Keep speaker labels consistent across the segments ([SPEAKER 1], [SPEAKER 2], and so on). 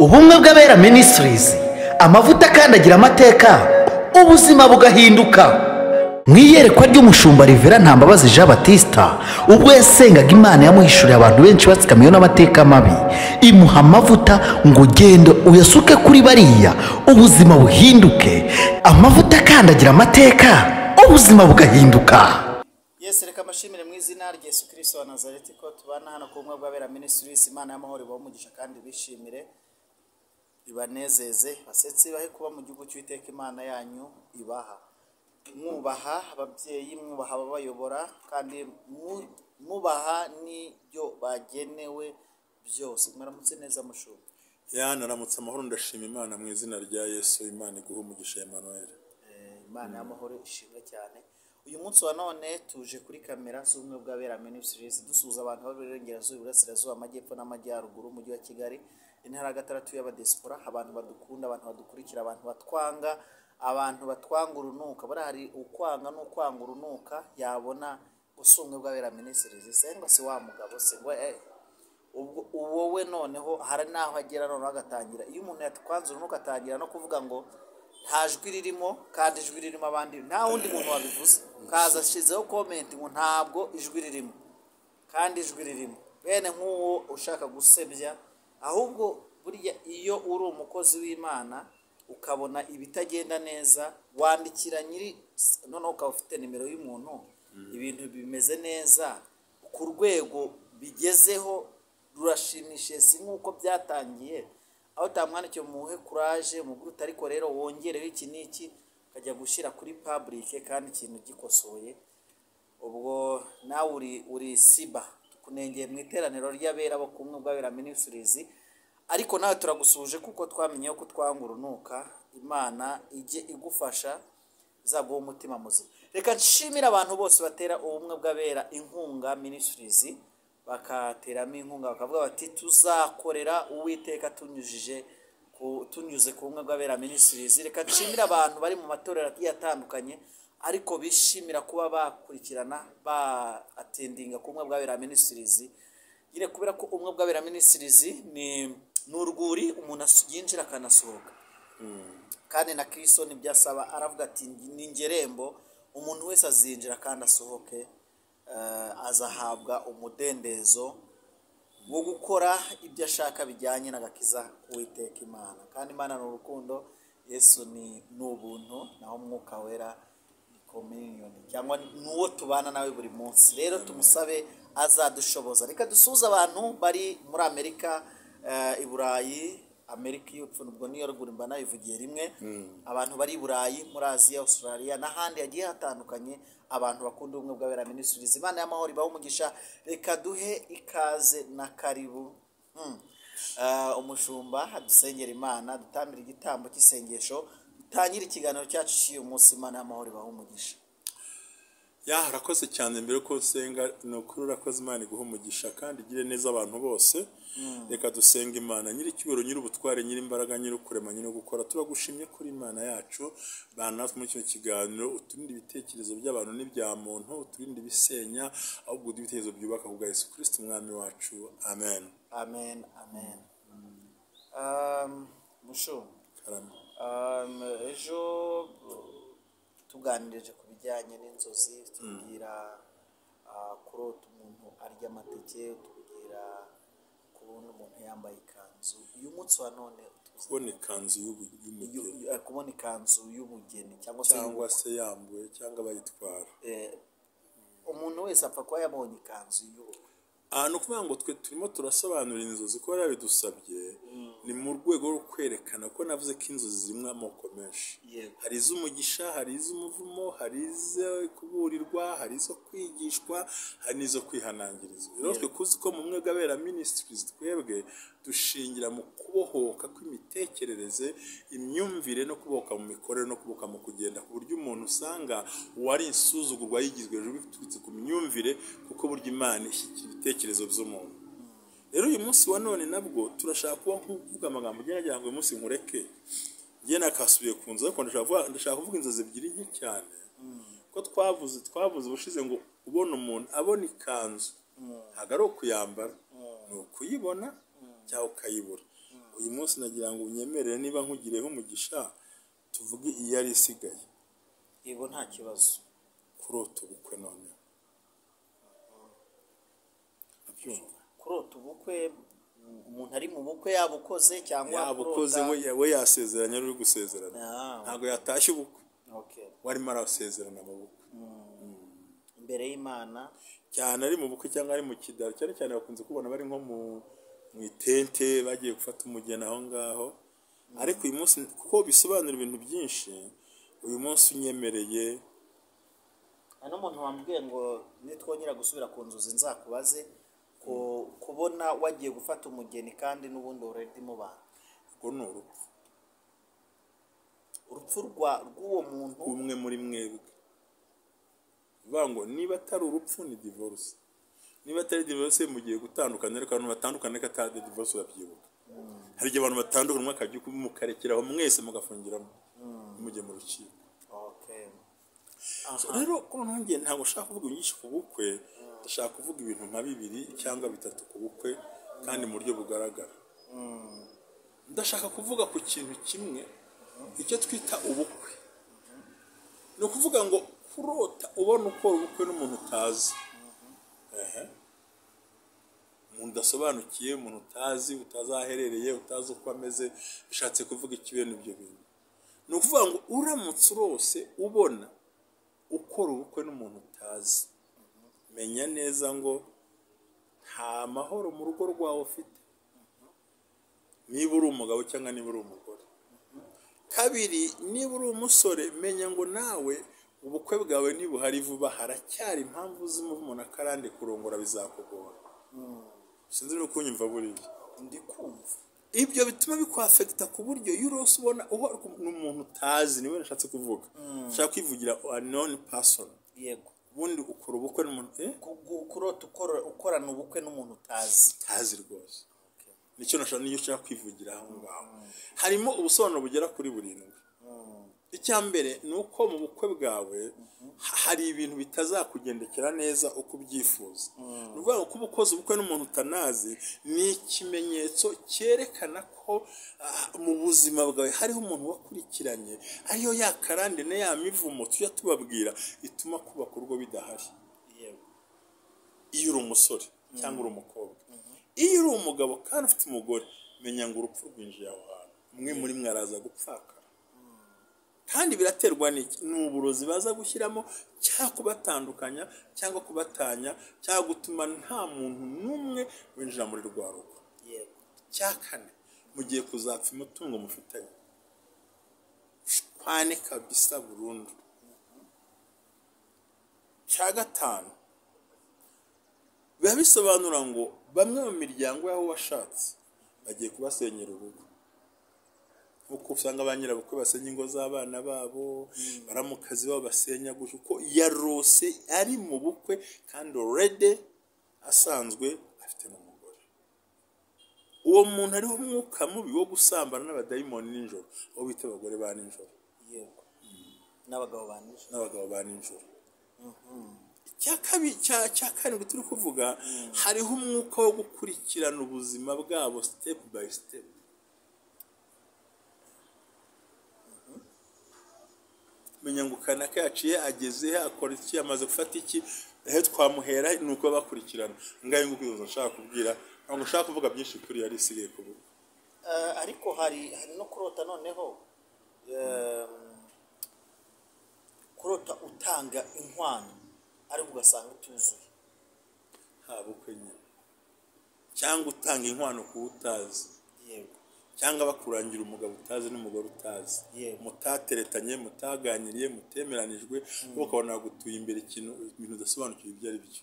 [SPEAKER 1] Ubumwe bw'Abera Ministries, amavuta akandagira amateka, ubuzima bugahinduka. Mu iyerekwa ry'umushumba Rivera Ntambabazi Jean Batista, ubwo yasengaga Imana yamuhishuriye abantu benshi batsikamiwe n'amateka mabi, imuha amavuta ngo genda uyasuke kuri bariya, ubuzima buhinduke. Amavuta akandagira amateka, ubuzima bugahinduka.
[SPEAKER 2] Yesu, reka amashimire mu izina rya Yesu Kristo wa Nazareti ko tubana hano ku Bumwe bw'Abera Ministries. Imana y'amahoro ibahe umugisha kandi bishimire, ibanezeze, basetse, ibahe kuba mu gihugu cy'Uwiteka Imana yanyu ibaha. Mwubaha ababyeyi, mwubaha ababayobora, kandi mwubaha n'ibyo bagenewe byose. Mwaramutse neza, mushumba?
[SPEAKER 3] Ya, naramutse amahoro, ndashima Imana mu izina rya Yesu. Imana iguhe umugisha, Emmanuel.
[SPEAKER 2] Imana y'amahoro ishimwe cyane. Uyu munsi wa none tuje kuri kamera z'Ubumwe bw'Abera Ministries, dusuhuza abantu b'Iburengerazuba, Iburasirazuba, Amajyepfo n'Amajyaruguru, Umujyi wa Kigali, intara ya gatandatu y'abadesipora, abantu badukunda, abantu badukurikira, abantu batwanga, abantu batwanga urunuka. Buriya hari ukwanga n'ukwanga urunuka, yabona gusa Ubumwe bw'Abera Ministries se ngo si wa mugabo se ngo ubwo wowe noneho hari n'aho agera noneho agatangira, iyo umuntu yatwanze urunuka atangira no kuvuga ngo nta jwi ririmo, kandi ijwi ririmo abandi, nta wundi muntu wabivuze, kaza ashyizeho comment ngo ntabwo ijwi ririmo kandi ijwi ririmo. Bene nk'uwo ushaka gusebya, ahubwo burya iyo uri umukozi w'Imana ukabona ibitagenda neza, wandikira nyiri, noneho ukaba ufite nimero y'umuntu, ibintu bimeze neza ku rwego bigezeho rurashimishije, si nk'uko byatangiye, aho utamwandikiye muhe kuraje mubwire uti ariko rero wongereho iki n'iki, ukajya gushyira kuri public kandi ikintu gikosoye. Ubwo nawe uri siba tukunengeye mu iteraniro ry'abera bo kumwe bw'Abera Ministries, ariko nawe turagusuhuje kuko twamenye ko twanga urunuka. Imana ijye igufasha, izaguha umutima muzima. Reka nshimire abantu bose batera Ubumwe bw'Abera inkunga Ministries, bakateramo inkunga, bakavuga bati tuzakorera Uwiteka tunyuze ku Bumwe bw'Abera Ministries. Reka nshimire abantu bari mu matorero agiye atandukanye ariko bishimira kuba bakurikirana, ba attendinga ku Bumwe bw'Abera Ministries nyine, kubera ko Ubumwe bw'Abera Ministries ni urwuri umuntu yinjira akanasohoka, kandi na Kristo nibyo asaba, aravuga ati ni ngerembo, umuntu wese azinjira kandi asohoke, azahabwa umudendezo wo gukora ibyo ashaka bijyanye n'agakiza k'Uwiteka Imana. Kandi Imana ni urukundo, Yesu ni ubuntu, naho Umwuka Wera ni communion, cyangwa ni uwo tubana nawe buri munsi. Rero tumusabe azadushoboza. Reka dusuhuze abantu bari muri Amerika, i Burayi, Amerika y'Epfo, ubwo niyo ruguru mba nayivugiye rimwe, abantu bari i Burayi, muri Aziya, Australia n'ahandi hagiye hatandukanye, abantu bakunda Ubumwe bw'Abera Ministries. Imana y'amahoro ibahe umugisha. Reka duhe ikaze na karibu umushumba adusengera Imana, dutambire igitambo cy'isengesho, dutangire ikiganiro cyacu cy'uyu munsi. Imana y'amahoro ibahe umugisha.
[SPEAKER 3] Ya, urakoze cyane. Mbere ko nsenga, ni ukuri urakoze, Imana iguha umugisha kandi igire neza abantu bose. Reka dusenga Imana Nyiricyubahiro, Nyir'ubutware, Nyir'imbaraga, Nyir'ukurema, Nyiri gukora. Turagushimye kuri Imana yacu, bana natwe muri kino kiganiro, uturinde ibitekerezo by'abantu n'ibya muntu, uturinde ibisenya, ahubwo uduhe ibitekerezo byubaka, ku bwa Yesu Kristo Umwami wacu, amen.
[SPEAKER 2] Amen, amen. Mushu,
[SPEAKER 3] Karame.
[SPEAKER 2] Ejo tuganirije ku bijyanye n'inzozi, tubwira kurota umuntu arya amateke, tubwira kubona umuntu yambaye ikanzu. Uyu munsi wa none utuze
[SPEAKER 3] Kubona ikanzu y'umugeni.
[SPEAKER 2] Kubona ikanzu y'ubugeni cyangwa se
[SPEAKER 3] Cyangwa
[SPEAKER 2] y'ubukwe.
[SPEAKER 3] se yambuwe cyangwa bayitwara.
[SPEAKER 2] Umuntu wese apfa kuba yabonye ikanzu y'ubukwe.
[SPEAKER 3] Aha ni ukuvuga ngo twe turimo turasobanura inzozi ko bidusabye, ni mu rwego rwo kwerekana ko navuze ko inzozi zirimo amoko menshi. Hari iz'umugisha, hari iz'umuvumo, hari izo kuburirwa, hari izo kwigishwa, hari n'izo kwihanangirizwa. Rero twe kuzi ko mu Bumwe bw'Abera Ministries twebwe dushingira mu kubohoka kw'imitekerereze, imyumvire, no kubohoka mu mikorere no kubohoka mu kugenda, ku buryo umuntu usanga uwari insuzugurwa yigizwe hejuru biturutse ku myumvire, kuko burya Imana ishyigikira ibitekerezo by'umuntu. Rero uyu munsi wa none nabwo turashaka kuba nk'uvuga amagambo ugira ngo uyu munsi nkureke njye nakasubiye ku nzu, ariko ndashaka kuvuga inzozi ebyiri nke cyane, ko twavuze ubushize ngo ubona umuntu abona ikanzu ntabwo ari ukuyambara, ni ukuyibona cyangwa ukayibura. Uyu munsi nagira ngo unyemerere, niba nkugireho umugisha, tuvuge iyo ari isigaye.
[SPEAKER 2] Yego, nta kibazo.
[SPEAKER 3] Kurota ubukwe noneho, abyumva?
[SPEAKER 2] Kurota ubukwe, umuntu ari mu bukwe yabukoze cyangwa
[SPEAKER 3] Yabukoze.
[SPEAKER 2] Kurota
[SPEAKER 3] We yasezeranye, ari uri gusezerana. Ntabwo yatashye ubukwe, warimo arasezerana mu bukwe.
[SPEAKER 2] Imbere y'Imana.
[SPEAKER 3] Cyane, ari mu bukwe cyangwa ari mu kidaro. Cyane cyane bakunze kubona bari nko mu itente, bagiye gufata umugeni aho ngaho. Ariko uyu munsi, kuko bisobanura ibintu byinshi, uyu munsi unyemereye.
[SPEAKER 2] Hari n'umuntu wambwiye ngo nitwongera gusubira ku nzozi nzakubaze kubona wagiye gufata umugeni kandi n'ubundi already mubana.
[SPEAKER 3] Urwo ni urupfu.
[SPEAKER 2] Urupfu rw'uwo muntu?
[SPEAKER 3] Umwe muri mwebwe. Bivuga ngo niba atari urupfu ni divorce, niba atari divorce mugiye gutandukana. Ariko abantu batandukana ariko atari divorce, urabyibuka, hari igihe abantu batandukana, umwe akajya mukarekeraho mwese mugafungiramo, mujye mu rukiko. So, rero ko nongeye, ntabwo nshaka kuvuga byinshi ku bukwe. Ndashaka kuvuga ibintu nka bibiri cyangwa bitatu ku bukwe, kandi mu buryo bugaragara. Ndashaka kuvuga ku kintu kimwe, icyo twita ubukwe. Ni ukuvuga ngo kurota ubona ukora ubukwe n'umuntu utazi, ehe, umuntu udasobanukiye, umuntu utazi, utazi aho aherereye, utazi uko ameze, bishatse kuvuga iki bene ibyo bintu? Ni ukuvuga ngo uramutse urose ubona ukora ubukwe n'umuntu utazi, menya neza ngo nta mahoro mu rugo rwawe ufite, niba uri umugabo cyangwa niba uri umugore. Kabiri, niba uri umusore, menya ngo nawe ubukwe bwawe nibuhari vuba, haracyari impamvu z'umuvumo na karande, kurongora bizakugora. Sinzi niba kunyumva buriya.
[SPEAKER 2] Ndi kumva.
[SPEAKER 3] Ibyo bituma bikwaffecta ku buryo iyo urose ubona uhora n'umuntu utazi, niwe nashatse kuvuga, nshaka kwivugira unknown person. Ubundi ukora ubukwe n'umuntu
[SPEAKER 2] Kurota ukorana ubukwe n'umuntu utazi.
[SPEAKER 3] Utazi rwose, nicyo nashaka, niyo nshaka kwivugira aho ngaho. Harimo ubusobanuro bugera kuri burindwi. Icya mbere ni uko mu bukwe bwawe hari ibintu bitazakugendekera neza uko ubyifuza. Ni ukuvuga ngo kuba ukoze ubukwe n'umuntu utanazi ni ikimenyetso cyerekana ko mu buzima bwawe hariho umuntu wakurikiranye, ariyo ya karande na ya mivumo tujya tubabwira ituma kubaka urugo bidahari. Iyo uri umusore cyangwa uri umukobwa. Iyo uri umugabo kandi ufite umugore, menya ngo urupfu rwinjiye aho hantu, umwe muri mwe araza gupfakara. Kandi biraterwa n'iki? Ni uburozi baza gushyiramo, cyangwa kubatandukanya, cyangwa kubatanya, cyangwa gutuma nta muntu n'umwe winjira muri rwa rugo. Cya kane, mugiye kuzapfa umutungo mufitanye, shwane kabisa burundu. Cya gatanu, biba bisobanura ngo bamwe mu miryango y'aho washatse bagiye kubasenyera urugo, nk'uko usanga ba nyirabukwe basenya ingo z'abana babo, baramukazi babo basenya gutyo, kuko yarose ari mu bukwe kandi already asanzwe afite n'umugore. Uwo muntu ariho umwuka mubi wo gusambana n'abadayimoni nijoro, abo bita abagore ba nijoro.
[SPEAKER 2] Yego, n'abagabo ba nijoro.
[SPEAKER 3] N'abagabo ba nijoro. Icya kabiri, cya karindwi turi kuvuga, hariho umwuka wo gukurikirana ubuzima bwabo step by step. Menya ngo kanaka yaciye ageze he, akora iki, amaze gufata iki, ehe twamuhera, ni uko bakurikirana. Ngayo nguko izo nshaka kubwira, ntabwo nshaka kuvuga byinshi kuri yari isigaye kuvuga.
[SPEAKER 2] Ariko hari no kurota noneho, kurota utanga inkwano ariko ugasanga ituzuye.
[SPEAKER 3] Nta bukwe nyine, cyangwa utanga inkwano ku utazi, cyangwa bakurangira umugabo utazi n'umugore utazi, mutateretanye, mutaganiriye, mutemeranijwe, wowe ukabona bagutuye imbere ikintu, ibintu udasobanukiwe ibyo ari byo.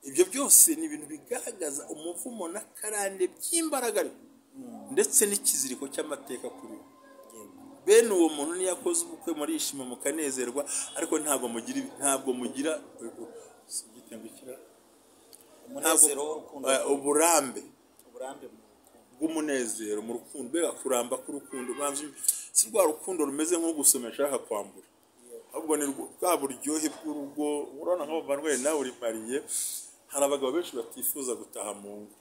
[SPEAKER 3] Ibyo byose ni ibintu bigaragaza umuvumo n'akarande by'imbaraga, ariko ndetse n'ikiziriko cy'amateka kuri we. Bene uwo muntu niyo akoze ubukwe murishima mukanezerwa, ariko ntabwo mugira
[SPEAKER 2] Umunezero w'urukundo.
[SPEAKER 3] Uburambe.
[SPEAKER 2] Uburambe mu rukundo.
[SPEAKER 3] Bw'umunezero mu rukundo, mbega kuramba k'urukundo. Banza si rwa rukundo rumeze nko gusomesha ashaka kwambura, ahubwo ni bwa buryohe bw'urugo. Urabona nka Manuel, nawe uri marié, hari abagabo benshi batifuza gutaha mu ngo.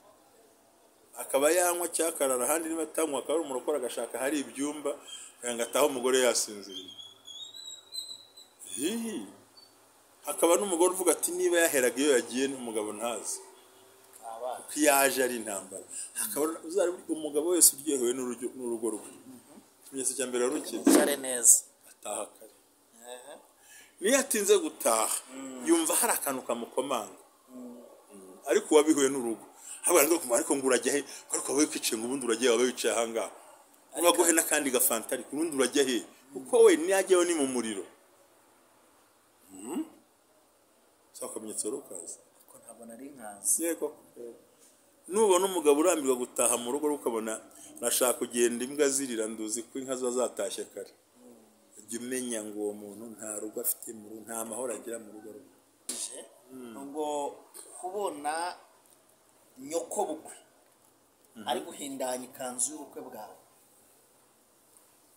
[SPEAKER 3] Akaba yanywa cyakarara ahandi, niba atanywa akaba ari umurokore agashaka hari ibyumba kugira ngo atahe umugore yasinziriye. Hihi. Hakaba n'umugore uvuga ati niba yaheraga iyo yagiye n'umugabo ntazi, kuko iyo aje ari intambara. Hakaba umugabo wese uryohewe n'urugo rwe, ikimenyetso cya mbere warukize
[SPEAKER 2] Wicare neza,
[SPEAKER 3] ataha kare. Niyo atinze gutaha yumva hari akantu kamukomanga, ariko uwabihuye n'urugo ariko ngo urajya he, ariko wowe kwicaye ngo ubundi urajya he, waba wicaye aha ngaha ubaguhe n'akandi gafanta, ariko ubundi urajya he, kuko we niyajyayo ni mu muriro. Si akamenyetso rero kaza.
[SPEAKER 2] Ariko ntabwo nari nkazi.
[SPEAKER 3] Yego, nubona umugabo urambirwa gutaha mu rugo, ukabona arashaka kugenda imbwa zirira, nduzi ko inka ziba zatashye kare, jya umenya ngo uwo muntu nta rugo afite mu rugo, nta mahoro agira mu rugo rwe.
[SPEAKER 2] Ngo kubona nyoko bukwe ari guhindanya ikanzu y'ubukwe bwawe,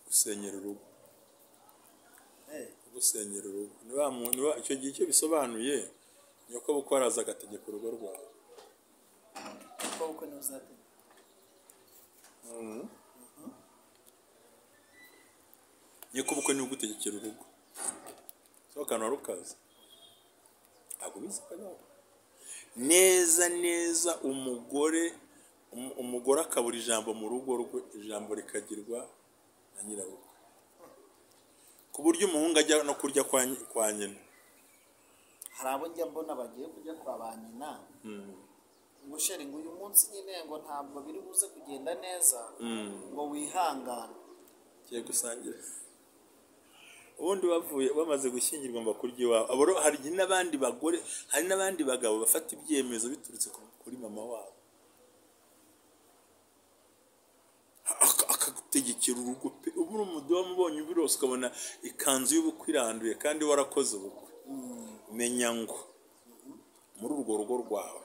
[SPEAKER 3] gusenyera urugo, gusenyera urugo. Niba icyo gihe icyo bisobanuye, nyoko bukwe araza agategeka urugo rwawe.
[SPEAKER 2] Nyoko bukwe niwe uzategeka.
[SPEAKER 3] Nyoko bukwe niwe ugutegekera urugo. So akantu wari ukazi ntabwo ubizi ko neza neza umugore umugore akabura ijambo mu rugo rwe, ijambo rikagirwa na nyirabukwe, ku buryo umuhungu ajya no kurya kwa nyina.
[SPEAKER 2] Hari abo njya mbona bagiye kurya kwa ba nyina, ngo sheri ngo uyu munsi nyine ngo ntabwo biri buze kugenda neza, ngo wihangane
[SPEAKER 3] kiye gusangira. Ubundi bavuye bamaze gushyingirwa ngo kurya iwabo. Abo hari n'abandi bagore, hari n'abandi bagabo bafata ibyemezo biturutse kuri mama wabo, akagutegekera urugo pe. Ubu uri umudamu ubonye ubirose ukabona ikanzu y'ubukwe iranduye kandi warakoze ubukwe, menya ngo muri urwo rugo rwawe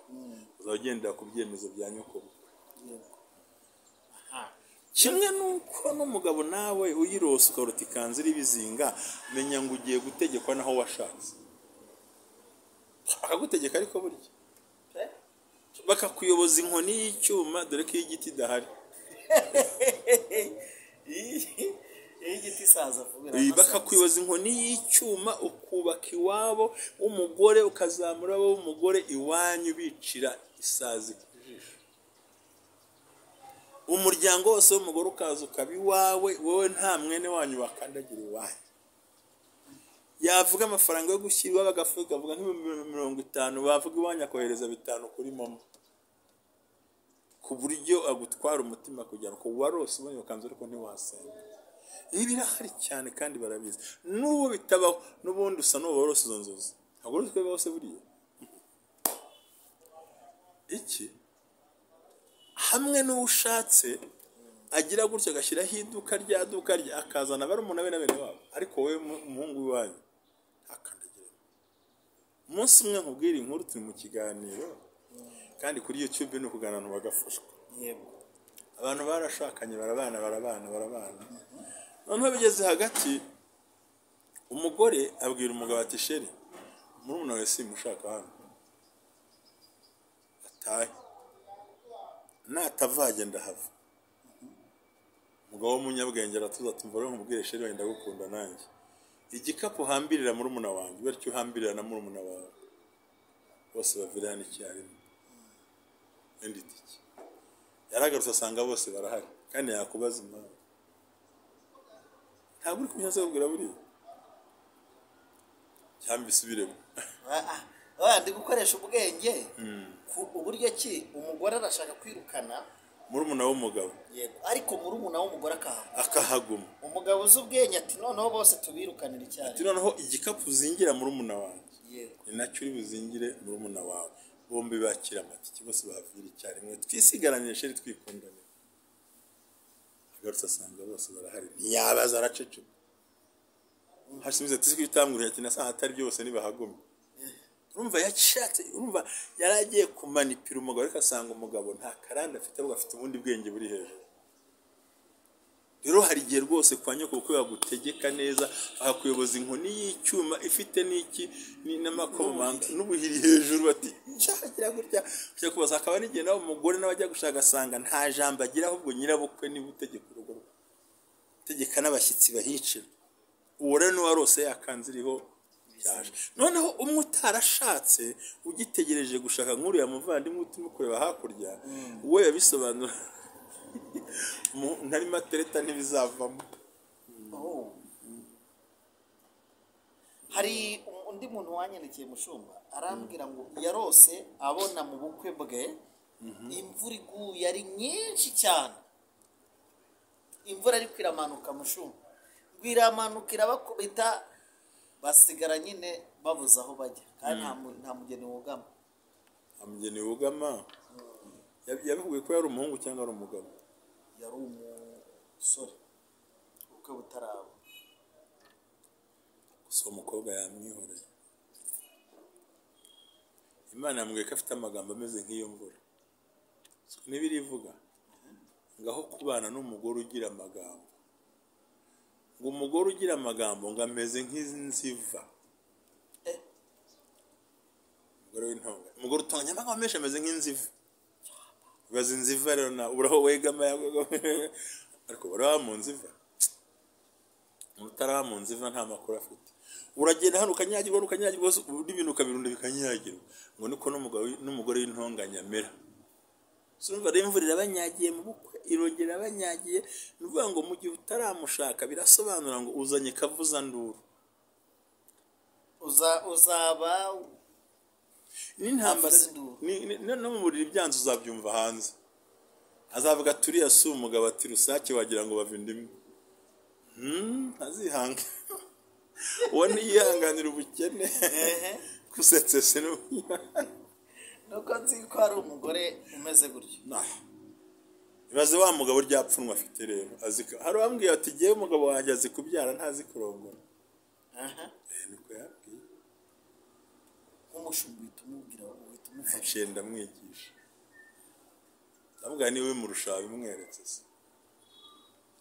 [SPEAKER 3] uzaba ugendera ku byemezo bya nyokobukwe. Kimwe nuko n'umugabo nawe uyirose ukarota ikanzu iribizinga, menya ngo ugiye gutegekwa naho washatse. Akagutegeka ariko burya bakakuyoboza inkoni y'icyuma, dore ko iyo igiti idahari.
[SPEAKER 2] Igiti isaza vuba.
[SPEAKER 3] Bakakuyoboza inkoni y'icyuma, ukubaka iwabo w'umugore, ukazamura abo w'umugore iwanyu bicira isazi ku jisho. Umuryango wose w'umugore ukaza ukaba iwawe, wowe nta mwene wanyu wakandagira iwanyu. Yavuga amafaranga yo gushyira iwabo agafuka, avuga nk'ibihumbi 50, bavuga iwanyu akohereza 5 kuri momo, ku buryo agutwara umutima kugira ngo warose ubonye ukanzu ariko ntiwasenga. Ibi birahari cyane kandi barabizi. N'ubu bitabaho, n'ubundi usa n'uwo warose izo nzozi. Ntabwo uzi ko bibaho se buriya? Iki hamwe n'uwo ushatse agira gutya agashyiraho iduka rya duka rye, akazana barumuna be na bene wabo, ariko wowe umuhungu w'iwanyu ntakandagire. Umunsi umwe nkubwira inkuru, turi mu kiganiro kandi kuri YouTube ni ukuganira abantu bagafashwa.
[SPEAKER 2] Yego.
[SPEAKER 3] Abantu barashakanye barabana barabana barabana, noneho bigeze hagati umugore abwira umugabo ati sheri murumuna wawe simushaka hano, atahe natava agenda hava. Umugabo w'umunyabwenge aratuza ati mva rero nkubwire sheri wenda ndagukunda nanjye, igikapu uhambirira murumuna wanjye bityo uhambirira na murumuna wawe, bose bavira hano icyarimwe. Indi tike yaragarutse asanga bose barahari kandi yakubaza impamvu ntabwo uri kumenya kubwira buriya cyangwa isubiremo.
[SPEAKER 2] Ndi gukoresha ubwenge uburyo ki umugore arashaka kwirukana
[SPEAKER 3] murumuna w'umugabo,
[SPEAKER 2] yego, ariko murumuna w'umugore
[SPEAKER 3] akahaguma.
[SPEAKER 2] Umugabo uzi ubwenge ati noneho bose tubirukanira icyarimwe,
[SPEAKER 3] ati noneho igikapu uzingira murumuna wanjye
[SPEAKER 2] yego,
[SPEAKER 3] ni nacyo uri buzingire murumuna wawe, bombi bakira amatike bose bahavira icyarimwe, twisigaranire sheri twikundanire. Agarutse asanga bose barahari, ntiyabaza araceceka. Hasubiza ati siko itangurira ati nasanga atari byose nibahagumye. Urumva yashatse, urumva yaragiye kumanipira umugabo, ariko asanga umugabo nta karande afite, ahubwo afite ubundi bwenge buri hejuru. Rero hari igihe rwose kwa nyoko bagutegeka neza, bakakuyoboza inkoni y'icyuma ifite n'iki n'amakomamanga n'ubuhiri hejuru, bati nshakira gutya ujya kubaza. Hakaba n'igihe nawe umugore nawe ajya gushaka agasanga nta jambo agira, ahubwo nyirabukwe niba utegeka urugo rwe, utegeka n'abashyitsi bahicira. Uwo rero n'uwarose yakanze iriho byaje. Noneho umwe utarashatse ugitegereje gushaka nk'uriya muvandimwe uturimo kureba hakurya, we yabisobanura ntarimo atereta ntibizavamo.
[SPEAKER 2] Hari undi muntu wanyandikiye mushumba, arambwira ngo yarose abona mu bukwe bwe imvura iguye ari nyinshi cyane, imvura ariko iramanuka mushumba, ngo iramanuka irabakubita, basigara nyine babuze aho bajya, kandi nta mugeni wugama.
[SPEAKER 3] Nta mugeni wugama. Yabikubwiye ko yari umuhungu cyangwa ari umugabo?
[SPEAKER 2] Yari umusore, ubukwe butaraba.
[SPEAKER 3] Gusa uwo mukobwa yamwihoreye. Imana yamubwiye ko afite amagambo ameze nk'iyo mvura. Ntibirivuga ngaho kubana n'umugore ugira amagambo, ngo umugore ugira amagambo ngo ameze nk'inziva. Umugore w'intonga, umugore utonganya amagambo menshi ameze nk'inziva. Ibaze inziva rero na uraho wegama, ariko uraba mu nziva, utaraba mu nziva nta makuru afite. Uragenda hano ukanyagirwa, ukanyagirwa n'ibintu ukabirunda bikanyagirwa, ngo niko n'umugore w'intonganya amera. Urumva rero imvura irabanyagiye mu bukwe, irongera irabanyagiye. Ni ukuvuga ngo mu gihe utaramushaka birasobanura ngo uzanye kavuzanduru,
[SPEAKER 2] uzaba
[SPEAKER 3] n'intambara no mu buriri byanze uzabyumva hanze. Azavuga turiya si umugabo, ati rusake wagira ngo bava indimu. Azihanga uwo ntiyihanganira ubukene kusetse se
[SPEAKER 2] nuko nzi ko ari umugore umeze gutyo.
[SPEAKER 3] Ibaze wa mugabo ryapfunwa afite rero, hari uwambwiye ati jyewe umugabo wanjye azi kubyara ntazi kurongora. Niko yabwiye.
[SPEAKER 2] Nk'umushumba uhita umubwira, uhita umufasha.
[SPEAKER 3] Ndamwigisha, ndamubwira niba ubimurusha wabimweretse se.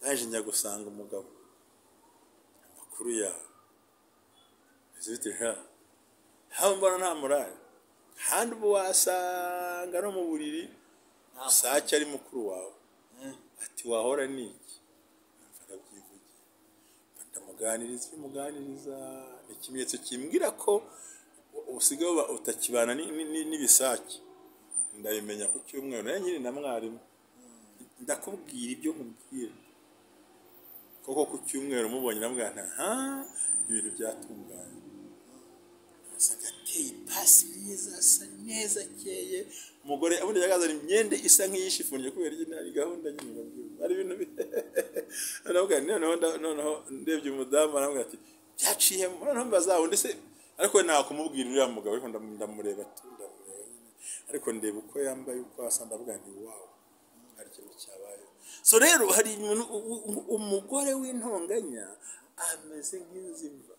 [SPEAKER 3] Naje njya gusanga umugabo, amakuru yawe bite sha, haba mbona nta murari handi, ubu wasanga no mu buriri sake ari mukuru wawe, ati wahora ni iki? Arabyivugiye. Ndamuganiriza, umuganiriza ni ikimenyetso kimbwira ko usigaye utakibana n'ibisake. Ndabimenya ku cyumweru nayo nyine na mwarimu, ndakubwira ibyo nkubwira koko. Ku cyumweru mubonye namubwira nti ha, ibintu byatunganye, asaga ateye ipasi myiza, asa neza, akeye. Umugore ubundi yagazana imyenda isa nk'iyishifunye kubera iyi ari gahunda nyine, urabyumva ari ibintu. Noneho ndebye umudamu aramubwira ati byaciyemo. Noneho mbaza undi se, ariko nta kumubwira uriya mugabo, ariko ndamureba ndamureba nyine, ariko ndeba uko yambaye uko asa, ndavuga nti wawu, hari ikintu cyabayeho. So rero hari umugore w'intonganya ameze nk'inziva,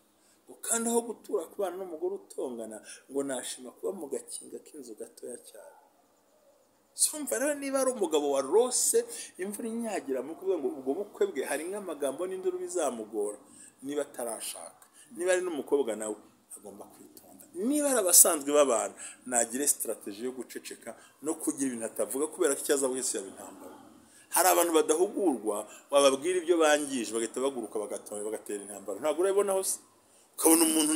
[SPEAKER 3] kandi aho gutura kubana n'umugore utongana ngo nashima kuba mu gakinga k'inzu gatoya cyane. Sumva rero niba ari umugabo wa rose imvura inyagira mu kuvuga ngo ubwo bukwe bwe hari nk'amagambo n'induru bizamugora niba atarashaka. Niba ari n'umukobwa nawe agomba kwitonda. Niba ari abasanzwe babana, nagire strategy yo guceceka no kugira ibintu atavuga, kubera ko icyaza wese yaba intambara. Hari abantu badahugurwa, wababwira ibyo bangije bagahita baguruka bagatonda bagatera intambara. Ntabwo urabibonaho se? Ukabona umuntu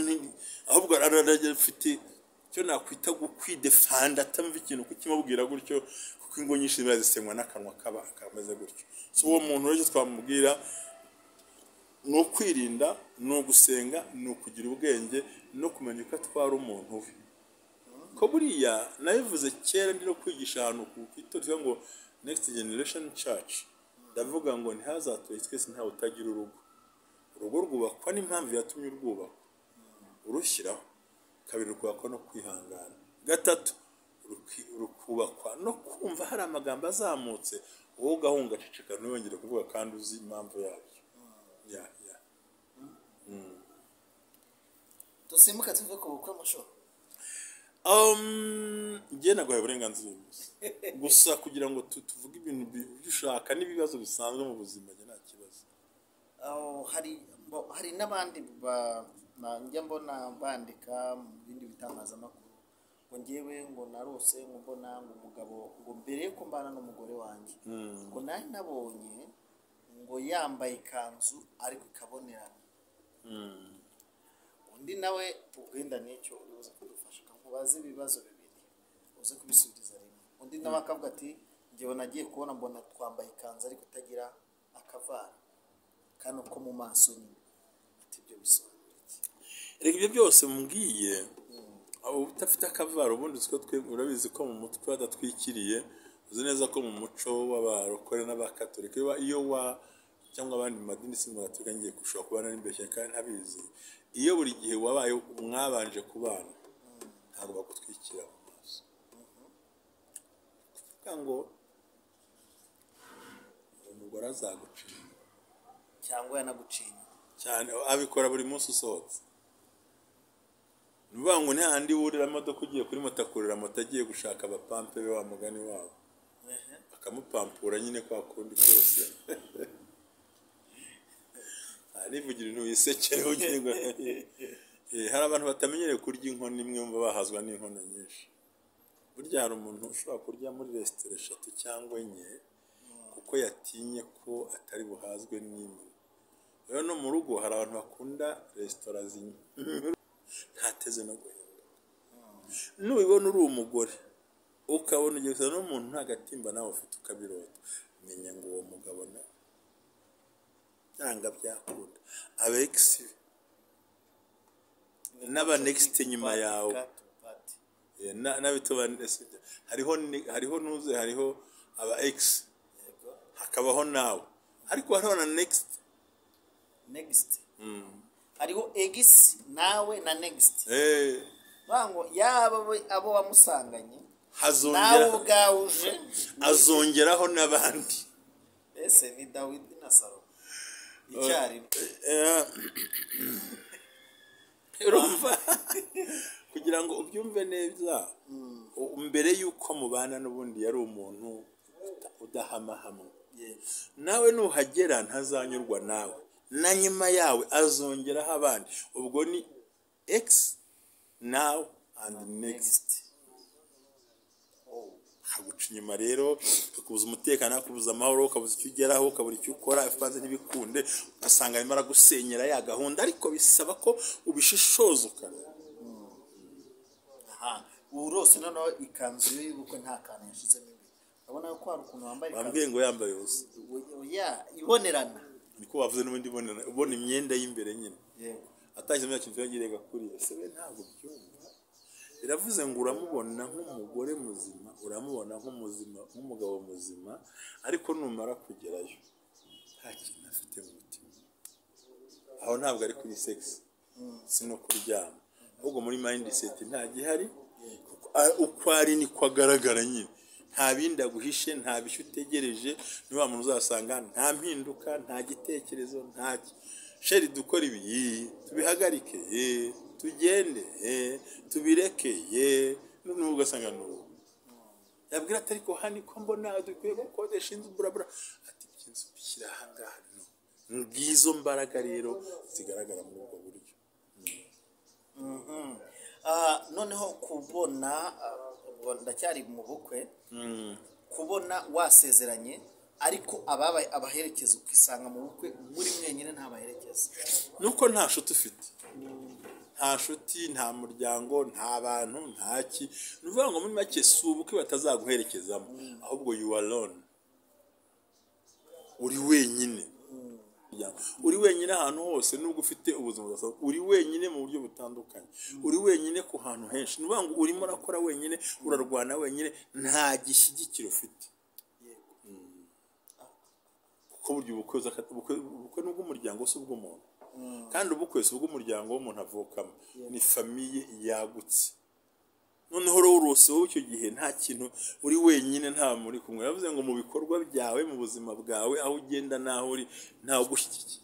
[SPEAKER 3] ahubwo arafite icyo nakwita kwidefanda, atamva ikintu kukimubwira gutyo, kuko ingo nyinshi ziba zisenywa n'akanwa kaba kameze gutyo. So uwo muntu rero twamubwira ni ukwirinda, ni ugusenga, ni ukugira ubwenge no kumenya uko atwara umuntu we. Ko buriya nabivuze kera ndi no kwigisha ahantu ku itorero ngo Next Generation Church, ndavuga ngo ntihazatuye twese ntawe utagira urugo. Urugo rwubakwa n'impamvu yatumye urwubakwa, urushyiraho. Kabiri, rukubakwa no kwihangana. Gatatu, rukubakwa no kumva hari amagambo azamutse, wowe ugahunga ceceka ntiwongere kuvuga kandi uzi impamvu yabyo. Ya
[SPEAKER 2] Dusimbuka tuve ku bukwe musho.
[SPEAKER 3] Njye naguhaye uburenganzira uyu munsi gusa kugira ngo tuvuge ibintu ibyo ushaka n'ibibazo bisanzwe mu buzima, njye nta kibazo.
[SPEAKER 2] Aho hari n'abandi njya mbona bandika mu bindi bitangazamakuru ngo ngewe ngo narose ngo mbona ngo umugabo ngo mbere yuko mbana n'umugore wanjye ngo nari nabonye ngo yambaye ikanzu ariko ikabonerana. Undi nawe wenda n'icyo uri buze kudufasha, nkubaze ibibazo bibiri uze kubisubiza rimwe. Undi nawe akavuga ati ngewe nagiye kubona mbona twambaye ikanzu ariko itagira akavara kano ko mu maso nyine, ati ibyo bisobanura iki?
[SPEAKER 3] Reka ibyo byose mbwiye abo udafite akavaro, ubundi siko twe urabizi ko mu mutwe hadatwikiriye, uzi neza ko mu muco w'abarokore n'abakatolika iyo wa cyangwa abandi mu madini si gatolika, ngiye gushobora kuba nari mbeshye kandi ntabizi, iyo buri gihe wabaye mwabanje kubana ntabwo bagutwikira mu maso, kuvuga ngo umugore azagucinya
[SPEAKER 2] cyangwa yanagucinya
[SPEAKER 3] cyane, abikora buri munsi usohotse. Ni ukuvuga ngo nta handi wurira imodoka ugiye kuri moto, akurira moto agiye gushaka abapampe be wa mugani wabo, bakamupampura nyine kwa kundi kose. Nivugira ibintu wisekere ugiye ngo hari abantu batamenyereye kurya inkono imwe bumva bahazwa n'inkono nyinshi. Burya hari umuntu ushobora kurya muri resitora 3 cyangwa 4 kuko yatinye ko atari buhazwe n'imwe. Rero no mu rugo hari abantu bakunda resitora ntateze no guhinga. Nubibona uri umugore ukabona ugiye gusa n'umuntu nta gatimba nawe ufite ukabirota, menya ngo uwo mugabo na byanga byakunda aba ex n'aba next nyuma yawe hariho nuze, hariho aba ex hakabaho nawe, ariko hariho na next.
[SPEAKER 2] Hariho ex nawe na next. Bango yaba abo wamusanganye nawe ubwawe uje
[SPEAKER 3] azongeraho n'abandi.
[SPEAKER 2] Ese ni Dawidi na Salomo icyarimwe.
[SPEAKER 3] Urumva kugira ngo ubyumve neza, mbere y'uko mubana n'ubundi yari umuntu udahama hamwe, nawe nuhagera ntazanyurwa nawe, na nyuma yawe azongeraho abandi. Ubwo ni ex now and next. Haguca inyuma rero akakubuza umutekano, akakubuza amahoro, ukabuza icyo ugeraho, ukabura icyo ukora, ifanze ntibikunde, ugasanga arimo aragusenyera ya gahunda. Ariko bisaba ko ubishishoza ukareba.
[SPEAKER 2] Urose noneho ikanzu y'ubukwe nta kantu yashizemo imbere, urabona ko hari ukuntu wambaye ikanzu
[SPEAKER 3] bambwiye ngo yambaye ubusa
[SPEAKER 2] ibonerana,
[SPEAKER 3] niko bavuze n'ubundi ibonera, ubona imyenda y'imbere nyine
[SPEAKER 2] yego
[SPEAKER 3] atashye mu kintu yagiriye gakuriye se we ntabwo byumva. Biravuze ngo uramubona nk'umugore muzima, uramubona nk'umuzima, nk'umugabo muzima, ariko numara kugerayo nta kintu afite mu mutima. Aho ntabwo ari kuri sex, si no kuryama, ahubwo muri mindset nta gihari, uko ari niko agaragara nyine, nta bindi aguhishe, nta bishyu utegereje. Ni wa muntu uzasanga nta mpinduka, nta gitekerezo, nta sheri dukora ibi, tubihagarike, tugende, tubireke, noneho ugasanga n'ubu yabwira ati ariko hano ko mbona dukwiye gukodesha inzu burabura, ati inzu bishyira aha ngaha. No ngizo mbaraga rero zigaragara muri ubwo buryo.
[SPEAKER 2] Noneho kubona ndacyari mu bukwe, kubona wasezeranye ariko ababaye abaherekeza ukisanga mu bukwe muri mwenyine nta baherekeza,
[SPEAKER 3] nuko nta nshuti ufite, nta nshuti, nta muryango, nta bantu, nta ki. Ni ukuvuga ngo muri make si ubukwe batazaguherekezamo, ahubwo you are alone, uri wenyine, uri wenyine ahantu hose, nubwo ufite ubuzima budasanzwe, uri wenyine mu buryo butandukanye, uri wenyine ku hantu henshi. Ni ukuvuga ngo urimo urakora wenyine, urarwana wenyine, nta gishyigikiro ufite. Kuko burya ubukwe ni ubw'umuryango, si ubw'umuntu. Kandi ubukwe si ubw'umuryango w'umuntu avukamo, ni famiye yagutse. Noneho rero urose wowe icyo gihe nta kintu, uri wenyine, nta muri kumwe. Yavuze ngo mu bikorwa byawe, mu buzima bwawe, aho ugenda n'aho uri, ntawe ugushyigikiye.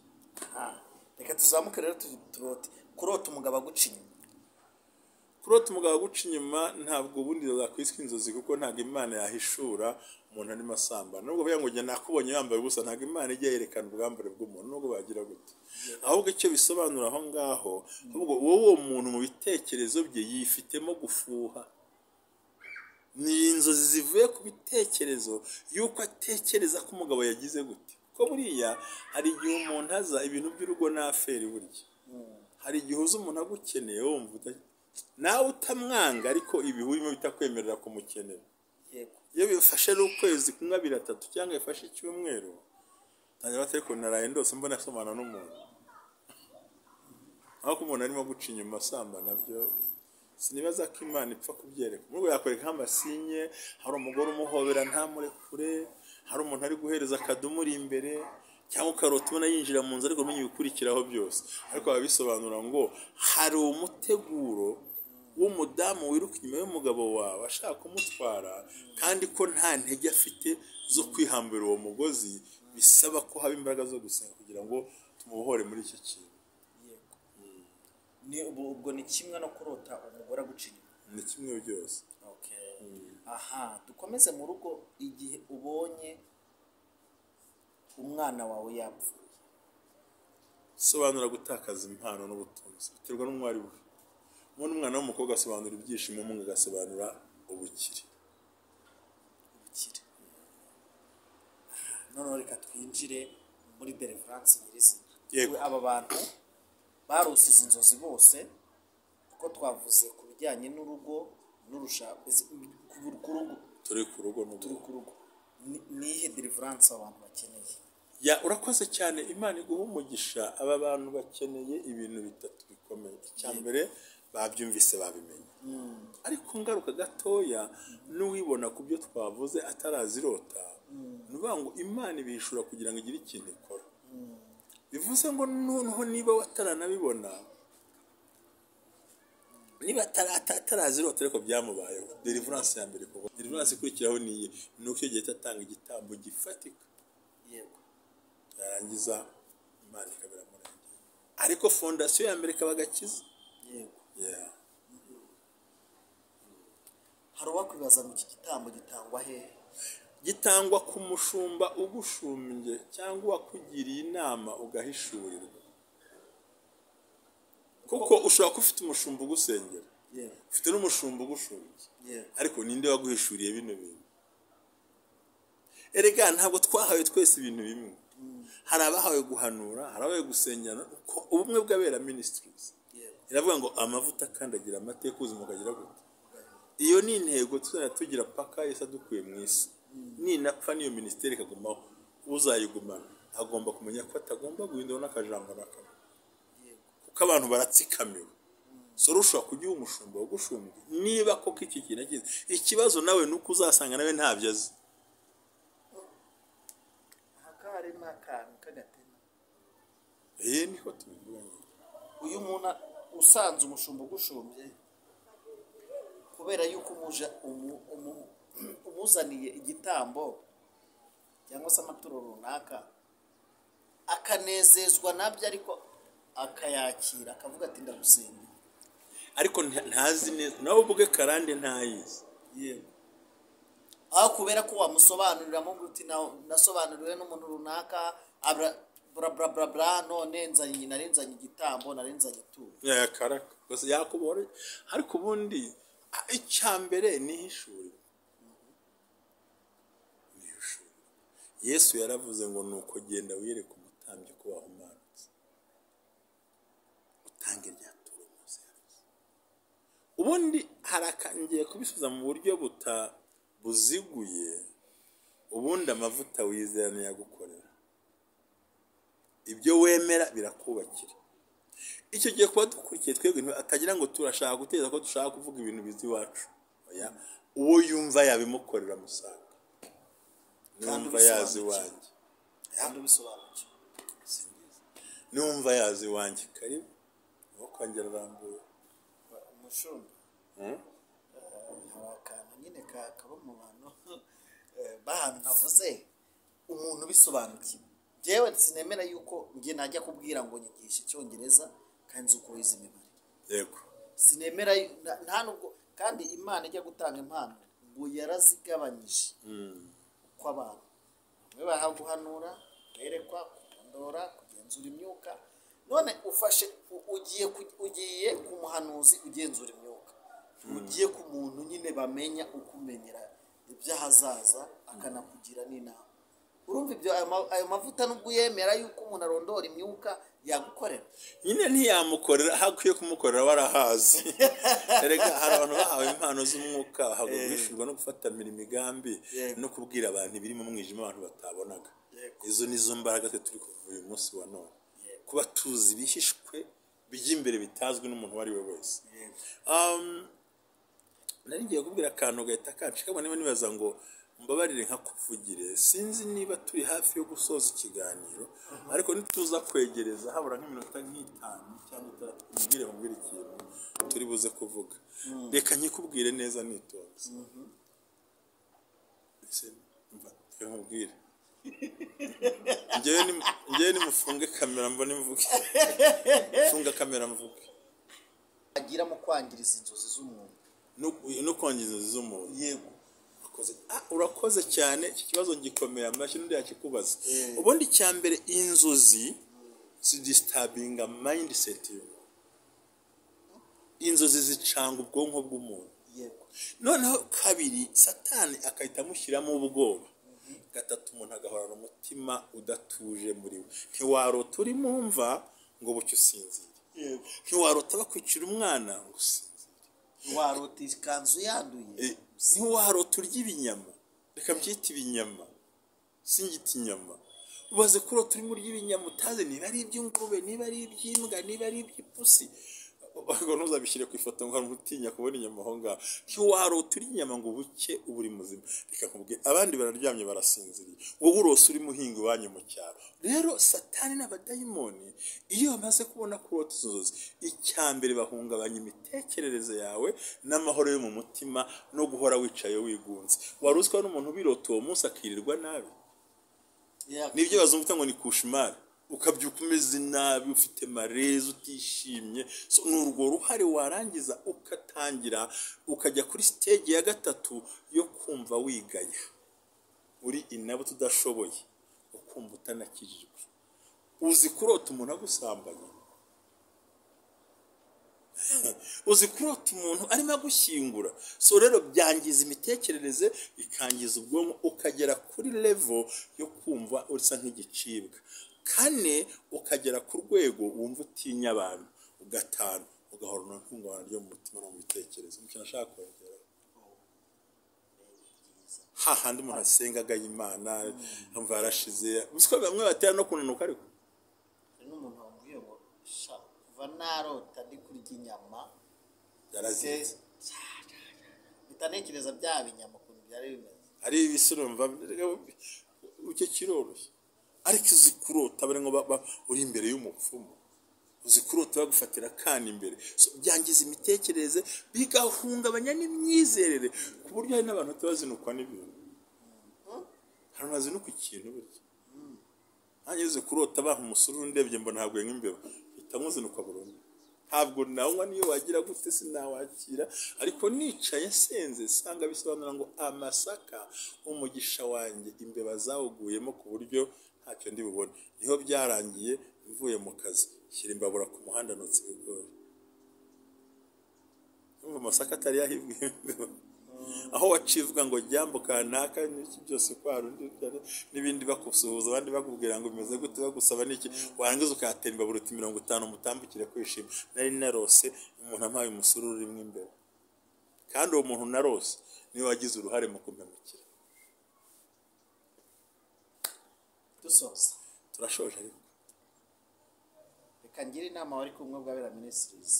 [SPEAKER 2] Reka tuzamuke rero turote. Kurota umugabo aguca inyuma.
[SPEAKER 3] Kurota umugabo aguca inyuma ntabwo ubundi zakwiswe inzozi, kuko ntabwo Imana yahishura umuntu arimo asambana. Nubwo bavuga ngo njye nakubonye yambaye ubusa, ntabwo Imana ijya yerekana ubwambure bw'umuntu nubwo bagira gute. Ahubwo icyo bisobanura aho ngaho, ahubwo wowe uwo muntu mu bitekerezo bye yifitemo gufuha. Ni inzozi zivuye ku bitekerezo y'uko atekereza ko umugabo yagize gute. Kuko buriya hari igihe umuntu aza ibintu by'urugo n'aferi burya. Hari igihe uza umuntu agukeneye wumva nawe utamwanga, ariko ibihu urimo bitakwemerera kumukenera. Iyo bifashe ari ukwezi kumwe, abiri, atatu, cyangwa bifashe icyumweru, ntangira bati ariko naraye ndose mbona asomana n'umuntu. Aho ko umuntu arimo guca inyuma asambana byo sinibaza ko Imana ipfa kubyereka. Nubwo yakwereka nk'amasinye, hari umugore umuhobera ntamurekure, hari umuntu ari guhereza akadumu uri imbere, cyangwa ukarota ubona yinjira mu nzu ariko umenye ibikurikiraho byose. Ariko bisobanura ngo hari umuteguro w'umudamu wiruka inyuma y'umugabo wawe ashaka kumutwara, kandi ko nta ntege afite zo kwihambira uwo mugozi, bisaba ko haba imbaraga zo gusenga kugira ngo tumubohore muri icyo kintu.
[SPEAKER 2] Ni ubwo ni kimwe no kurota umugore aguca inyuma.
[SPEAKER 3] Ni kimwe byose.
[SPEAKER 2] Aha dukomeze mu rugo. Igihe ubonye umwana wawe yapfuye,
[SPEAKER 3] Sobanura gutakaza impano n'ubutunzi, biterwa n'umwari we. Ubona umwana w'umukobwa asobanura ibyishimo, umuhungu agasobanura ubukire.
[SPEAKER 2] Ubukire. Noneho reka twinjire muri deliverance nyirizina.
[SPEAKER 3] Yego.
[SPEAKER 2] Aba bantu barose izi nzozi bose, kuko twavuze ku bijyanye n'urugo n'urushako, ku rugo.
[SPEAKER 3] Turi ku rugo.
[SPEAKER 2] Turi
[SPEAKER 3] N'ubu
[SPEAKER 2] ku rugo. Ni iyihe deliverance abantu bakeneye?
[SPEAKER 3] Ya, urakoze cyane, Imana iguha umugisha. Aba bantu bakeneye ibintu bitatu bikomeye. Icya mbere, babyumvise, babimenye, ariko ngaruka gatoya n'uwibona ku byo twavuze atarazirota, ni ukuvuga ngo Imana ibihishura kugira ngo igire ikintu ikora. Bivuze ngo noneho niba wataranabibona, niba atarazirota ariko byamubayeho, deliverance ya mbere ikorwa. Deliverance ikurikiraho ni iyi: ni uko icyo gihe atanga igitambo gifatika, yarangiza Imana ikaba iramurengera. Ariko fondation ya mbere ikaba agakiza. Yeah.
[SPEAKER 2] Hari uwakwibaza ngo iki gitambo gitangwa hehe?
[SPEAKER 3] Gitangwa ku mushumba ugushumbye cyangwa uwakugiriye inama ugahishurirwa, kuko ushobora kuba ufite umushumba ugusengera, ufite n'umushumba ugushumbye, ariko ninde waguhishuriye bino bintu? Erega ntabwo twahawe twese ibintu bimwe. Hari abahawe guhanura, hari abahawe gusengera. Uko Ubumwe bw'Abera Ministries iravuga ngo amavuta akandagira amateka, ubuzima bukagira gute? Iyo ni intego tuzajya tugira paka Yesu adukuye mu isi. Ninapfa n'iyo minisiteri ikagumaho, uzayigumana agomba kumenya ko atagomba guhindura n'akajambo na kamwe, kuko abantu baratsikamiwe. Sora ushobora kujya uha umushumba wagushumbye niba koko iki kintu akizi. Ikibazo nawe ni uko uzasanga nawe ntabyo azi.
[SPEAKER 2] Aha harimo akantu k'agatema.
[SPEAKER 3] Iyi niho tubivuga nyine.
[SPEAKER 2] Uyu muntu usanze umushumba ugushumbye, kubera yuko umuzaniye igitambo cyangwa se amaturo runaka, akanezezwa nabyo, ariko akayakira akavuga ati ndagusenga,
[SPEAKER 3] ariko ntazi neza nawe ubwe karande ntayizi.
[SPEAKER 2] Yego, aho kubera ko wamusobanurira amubwira uti nasobanuriwe n'umuntu runaka, bra bra bra bra, none nzanye, nari nzanye igitambo, nari nzanye ituro.
[SPEAKER 3] Yakaraka gusa yakubora. Ariko ubundi icya mbere ni ihishuriro, ni ihishuriro. Yesu yaravuze ngo nuko genda wiyereke umutambyi ko wahumanutse, utange rya turo Mose yavuze. Ubundi ngiye kubisubiza mu buryo buta buziguye. Ubundi amavuta wizera niyagukorera, ibyo wemera birakubakira. Icyo gihe kuba dukurikiye twebwe atagira ngo turashaka guteza ko dushaka kuvuga ibintu biza iwacu. Oya, uwo yumva yabimukorera musanga
[SPEAKER 2] Kandi
[SPEAKER 3] numva yazi
[SPEAKER 2] ubisobanukiwe.
[SPEAKER 3] iwanjye.
[SPEAKER 2] Kandi ubisobanukiwe.
[SPEAKER 3] Simbizi. Numva yazi iwanjye, karibu, amaboko yanjye ararambuye.
[SPEAKER 2] Umushumba, hari akantu nyine kaba mu bantu b'ahantu navuze umuntu ubisobanukiwe. Njyewe sinemera yuko njye najya kubwira ngo nyigisha icyongereza kandi nzi uko wize imibare. Sinemera nta nubwo kandi Imana ijya gutanga impano ngo yarazigabanyije uko abantu bamwe bahabwa guhanura, kwerekwa, kurondora, kugenzura imyuka. None ufashe ugiye ku muhanuzi ugenzura imyuka, ugiye ku muntu nyine bamenya ukumenyera iby'ahazaza akanakugira n'inama. Urumva ibyo ayo mavuta nubwo uyemera yuko umuntu arondora imyuka yagukorera,
[SPEAKER 3] nyine ntiyamukorera aho akwiye kumukorera warahazi. Erega hari abantu bahawe impano z'umwuka, bahabwa guhishurwa no gufatamira imigambi no kubwira abantu ibiri mu mwijima abantu batabonaga. Izo nizo mbaraga twe turi kuva uyu munsi wa none, kuba tuzi ibihishwe by'imbere bitazwi n'umuntu uwo ari we wese. Nari ngiye kubwira akantu gahita kancika, niba nibaza ngo mbabarire nkakuvugire, sinzi niba turi hafi yo gusoza ikiganiro, ariko nituza kwegereza habura nk'iminota nk'itanu cyangwa itandatu, nkubwire ikintu turi buze kuvuga. Reka nkikubwire neza nitonze. Reka nkubwire, njyewe nimufunge kamera mbone mvuge, funga kamera mvuge.
[SPEAKER 2] Agira mu kwangiriza inzozi z'umuntu
[SPEAKER 3] no kwangiza inzozi z'umuntu.
[SPEAKER 2] Yego.
[SPEAKER 3] Urakoze cyane, iki kibazo gikomeye amashyi n'undi yakikubaza. Ubundi cya mbere, inzozi zidistabinga mindset y'umuntu, inzozi zicanga ubwonko bw'umuntu.
[SPEAKER 2] Yego.
[SPEAKER 3] Noneho kabiri, Satani akahita amushyiramo ubwoba. Gatatu, umuntu agahorana umutima udatuje muri we. Ntiwarota uri mu mva ngo bucye usinzire.
[SPEAKER 2] Yego.
[SPEAKER 3] Ntiwarota bakwicira umwana ngo usinzire.
[SPEAKER 2] Ntiwarota ikanzu yanduye.
[SPEAKER 3] Ntiwarota urya ibinyama, reka mbyite ibinyama, singite inyama. Ubaze kurota urimo urya ibinyama utazi niba ari iby'ingurube, niba ari iby'imbwa, niba ari iby'ipusi. Ubwo ntuzabishyire ku ifoto ngo utinya kubona inyama aho ngaho. Ntiwarota urya inyama ngo buke uba uri muzima. Reka nkubwire, abandi bararyamye barasinziriye, wowe urose urimo uhinga iwanyu mu cyaro. Rero Satani n'abadayimoni iyo bamaze kubona kurota izo nzozi, icya mbere bahungabanya imitekerereze yawe n'amahoro yo mu mutima no guhora wicaye wigunze. Wari uziko n'umuntu ubirota uwo munsi akirirwa nabi, nibyo bazumva ngo ni kushimari, ukabyuka umeze nabi, ufite mareze, utishimye. So, ni urwo ruhare warangiza ukatangira ukajya kuri stage ya gatatu yo kumva wigaya, uri inabo tudashoboye, ukumva utanakijijwe. Uzi kurota umuntu agusambanya, uzi kurota umuntu arimo agushyingura. So rero byangiza imitekerereze, bikangiza ubwonko, ukagera kuri level yo kumva usa nk'igicibwa. Kane, ukagera ku rwego wumva utinya abantu. Gatanu, ugahorana ihungabana ryo mu mutima no mu bitekerezo. Nicyo nashaka kongera, hahandi umuntu asenga agaya Imana, yumva yarashize. Uziko bamwe batera no kunanuka. Ariko
[SPEAKER 2] hari n'umuntu wambwiye ngo sha kuva narota ndi kurya inyama
[SPEAKER 3] yarazinze,
[SPEAKER 2] mpita ntekereza bya binyama ukuntu byari bimeze.
[SPEAKER 3] Ari ibisurumva icyo kiroroshye. Ariko uzi kurota bari ngo uri imbere y'umupfumu, uzi kurota bagufatira akana imbere. So, byangiza imitekerereze, bigahungabanya n'imyizerere, ku buryo hari n'abantu batabazinukwa n'ibintu. Hari bazinukwa ikintu burya. Nanjye uzi kurota baha umusururu, ndebye mbona haguye nk'imbeba, mpita nkuzinukwa burundu. Ntabwo nawunywa niyo wagira gute sinawakira. Ariko nicaye nsenze sanga bisobanura ngo amasaka umugisha wanjye imbeba zawuguyemo ku buryo ntacyo ndi bubone. Niho byarangiye mvuye mu kazi shyira imbabura ku muhanda notsa ibigori. Urumva amasaka atari yahibwe imbeba. Aho wacivuga ngo jyambuka naka n'iki byose kwa rundi n'ibindi, bakusuhuza abandi bakubwira ngo bimeze gute, bagusaba n'iki, warangiza ukayatera imbabura uti 50 mutambukire kwishima. Nari narose umuntu ampaye umusururu urimo imbeba, kandi uwo muntu narose niwe wagize uruhare mu kumpemukira.
[SPEAKER 2] Dusoza
[SPEAKER 3] turashoje, ariko
[SPEAKER 2] reka ngire inama wari kumwe bw'Abera Ministries.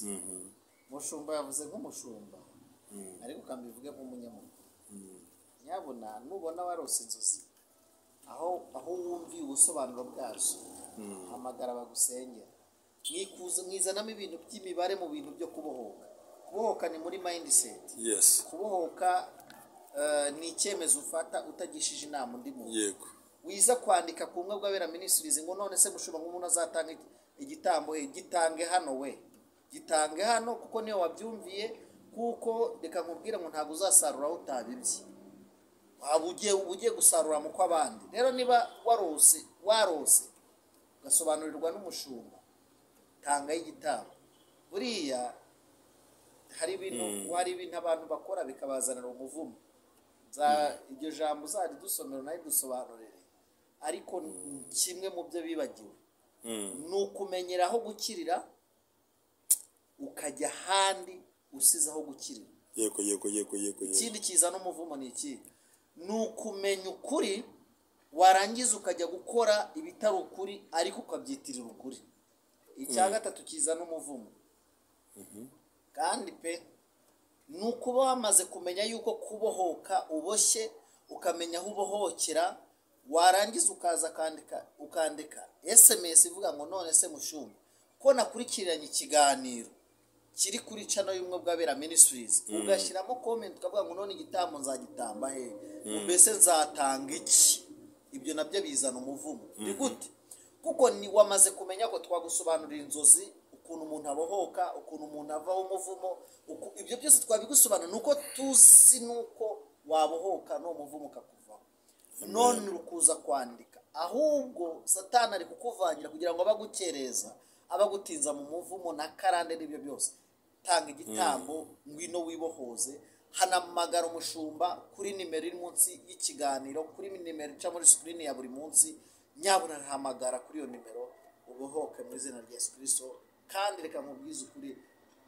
[SPEAKER 2] Mushumba yavuze nk'umushumba, ariko ukambivuge nk'umunyamakuru. Nyabuna nubona warose inzozi aho wumviye ubusobanuro bwazo, hamagara bagusengera. Mwizanamo ibintu by'imibare mu bintu byo kubohoka. Kubohoka ni muri mindset.
[SPEAKER 3] Yes.
[SPEAKER 2] Kubohoka ni icyemezo ufata utagishije inama undi muntu.
[SPEAKER 3] Yego.
[SPEAKER 2] Wiza kwandika ku bumwe bw'Abera Ministries ngo none se mushumba nk'umuntu azatanga igitambo, gitange hano we. Gitange hano kuko niyo wabyumviye, kuko reka nkubwire ngo ntabwo uzasarura aho utabibye, waba ugiye gusarura mu kw'abandi. Rero niba warose ugasobanurirwa n'umushumba, tangayo igitambo. Buriya hari ibintu abantu bakora bikabazanira umuvumo. Iryo jambo uzajya nayo dusobanurire, ariko kimwe mu byo bibagiwe ni ukumenyera aho gukirira, ukajya ahandi usize aho gukirira.
[SPEAKER 3] Yego yego yego yego.
[SPEAKER 2] Ikindi kiza n'umuvumo ni iki? Ni ukumenya ukuri, warangiza ukajya gukora ibitari ukuri ariko ukabyitirira ukuri. Icya gatatu kiza n'umuvumo kandi pe, ni ukuba wamaze kumenya yuko kubohoka uboshye, ukamenya aho ubohokera, warangiza ukaza ukandika SMS ivuga ngo none se mushumba ko nakurikiranye ikiganiro kiri kuri channel y'Ubumwe bw'Abera Ministries, ugashyiramo comment ukavuga ngo none igitambo nzagitamba he, mbese nzatanga iki? Ibyo nabyo bizana umuvumo. Ni gute? Kuko ni wamaze kumenya ko twagusobanurira inzozi, ukuntu umuntu abohoka, ukuntu umuntu avaho umuvumo, ibyo byose twabigusobanura, nuko tuzi nuko wabohoka no muvumo ukakuvaho. None urukuza kwandika, ahubwo Satani ari kukuvangira kugira ngo abagukereza, abagutinza mu muvumo na karande n'ibyo byose. Tanga igitambo, ngwino wibohoze. Hanamagara umushumba kuri nimero iri munsi y'ikiganiro, kuri nimero ica muri screen ya buri munsi. Nyabuna hamagara kuri iyo nimero ubohoke mu izina rya Yesu Kristo. Kandi reka nkubwize ukuri,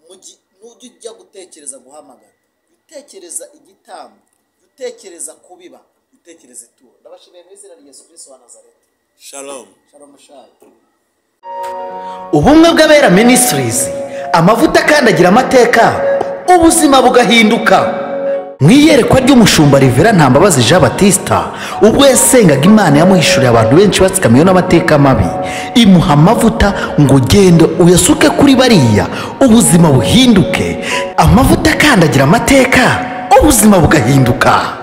[SPEAKER 2] nujya ujya gutekereza guhamagara, utekereza igitambo, utekereza kubiba, utekereza ituro. Ndabashimiye mu izina rya Yesu Kristo wa Nazareti.
[SPEAKER 3] Shalom.
[SPEAKER 2] Shalom shalom.
[SPEAKER 1] Ubumwe bw'Abera Ministries, amavuta akandagira amateka, ubuzima bugahinduka. Mu iyerekwa ry'umushumba Rivera Ntambabazi Jean Baptista, ubwo yasengaga Imana yamuhishuriye abantu benshi batsikamiwe n'amateka mabi, imuha amavuta ngo genda uyasuke kuri bariya, ubuzima buhinduke. Amavuta akandagira amateka, ubuzima bugahinduka.